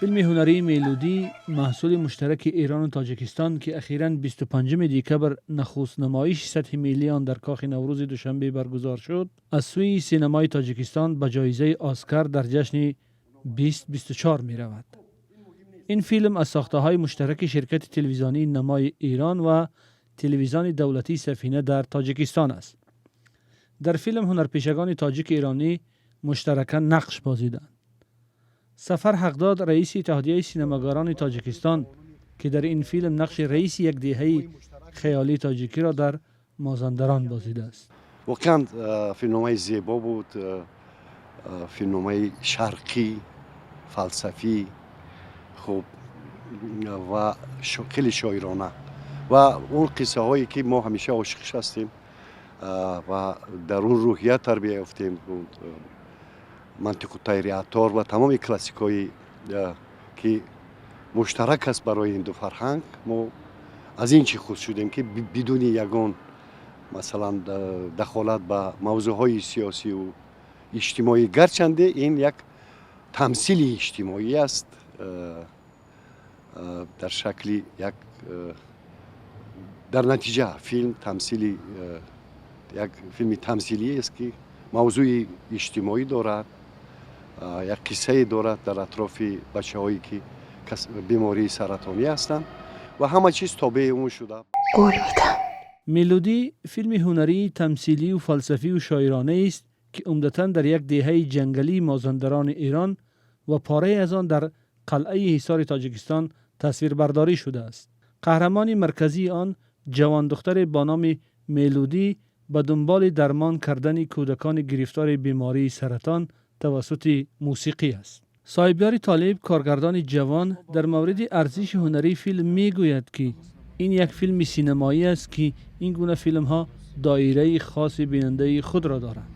Филми ҳунарии «Мелодӣ», маҳсули муштараки Эрону Тоҷикистон, ки ахиран 25 декабр нахуст намоиши сатҳи миллии он дар Кохи Наврӯзи Душанбе баргузор шуд, аз сӯи синамои Тоҷикистон ба ҷоизаи «Оскар» дар ҷашни 2024 меравад. Ин филм аз сохтаҳои муштараки ширкати телевизионии «Намои Эрон» ва телевизиони давлатии «Сафина» дар Тоҷикистон аст. Дар филм ҳунарпешагони тоҷики эронӣ муштаракан нақш бозиданд. Сафар Ҳақдод, раиси Иттиҳодияи синамогарони Тоҷикистон, ки дар ин филм нақши раиси як деҳаи хаёлии тоҷикиро дар Мозандарон бозидааст. Воқеан, филмномаи зебо буд, филмномаи шарқӣ, фалсафӣ, хуб ва хеле шоирона ва он қиссаҳое, ки мо ҳамеша ошиқш ҳастем ва дар он рӯҳия тарбия ёфтем, «Мантиқу тайри» Аттор ва тамоми классикҳои, ки муштарак аст барои ин ду фарҳанг. Мо аз ин чӣ худ шудем, ки бидуни ягон, масалан, дахолат ба мавзӯъҳои сиёсию иҷтимоӣ, гарчанде ин як тамсили иҷтимоӣ аст дар шакли як, дар натиҷа филм тамсили як филми тамсилӣ аст, ки мавзӯи иҷтимоӣ дорад, як қиссае дорад дар атрофи бачаҳое, ки бемории саратонӣ ҳастанд, ва ҳама чиз тобеи он шуда. Қул медам. «Мелодӣ» филми ҳунарии тамсилию фалсафию шоиронаест, ки умдатан дар як деҳаи ҷангалии Мозандарони Эрон ва порае аз он дар Қалъаи Ҳисори Тоҷикистон тасвирбардорӣ шудааст. Қаҳрамони марказии он, ҷавондухтаре бо номи Мелодӣ, ба дунболи дармон кардани кӯдакони гирифтори бемории саратон тавассути мусиқӣ аст. Соҳибёри Толиб, коргардони ҷавон, дар мавриди арзиши ҳунарии филм мегӯяд, ки ин як филми синамоӣ аст, ки ин гуна филмҳо доираи хоси бинандаи худро доранд.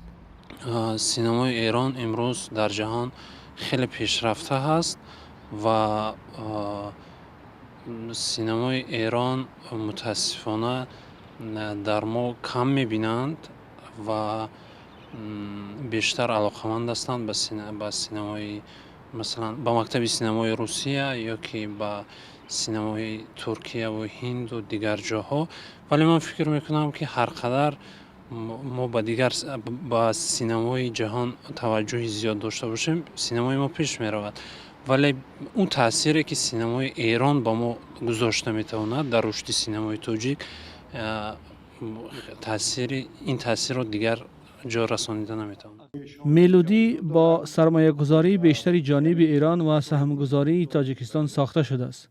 Синамои Эрон имрӯз дар ҷаҳон хеле пешрафта ҳаст ва синамои Эрон, мутаассифона, дар мо кам мебинанд ва бештар алоқаманд ҳастанд ба синамои, масалан, ба мактаби синамои Русия ё ки ба синамои Туркияву Ҳинду дигар ҷоҳо. Вале ман фикр мекунам, ки ҳар қадар мо ба дигар ба синамои ҷаҳон таваҷҷӯҳи зиёд дошта бошем, синамои мо пеш меравад. Вале он таъсире, ки синамои Эрон ба мо гузошта метавонад дар рушди синамои тоҷик, таъсири ин таъсирро дигар ҷо расонида наметавонад. «Мелодӣ» бо сармоягузории бештари ҷониби Эрон ва саҳмгузории Тоҷикистон сохта шудааст.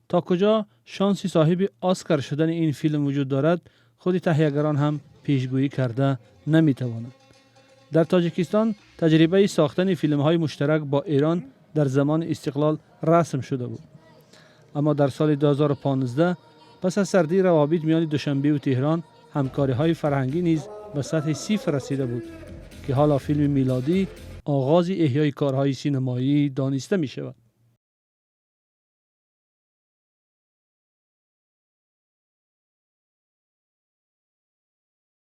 То куҷо шонси соҳиби «Оскар» шудани ин филм вуҷуд дорад, худи таҳиягарон ҳам пешгӯӣ карда наметавонанд. Дар Тоҷикистон таҷрибаи сохтани филмҳои муштарак бо Эрон дар замони истиқлол расм шуда буд, аммо дар соли 2015, пас аз сардии равобит миёни Душанбеву Теҳрон, ҳамкориҳои фарҳангӣ низ ба сатҳи сифр расида буд, ки ҳоло филми «Милодӣ» оғози эҳёи корҳои синамоӣ дониста мешавад.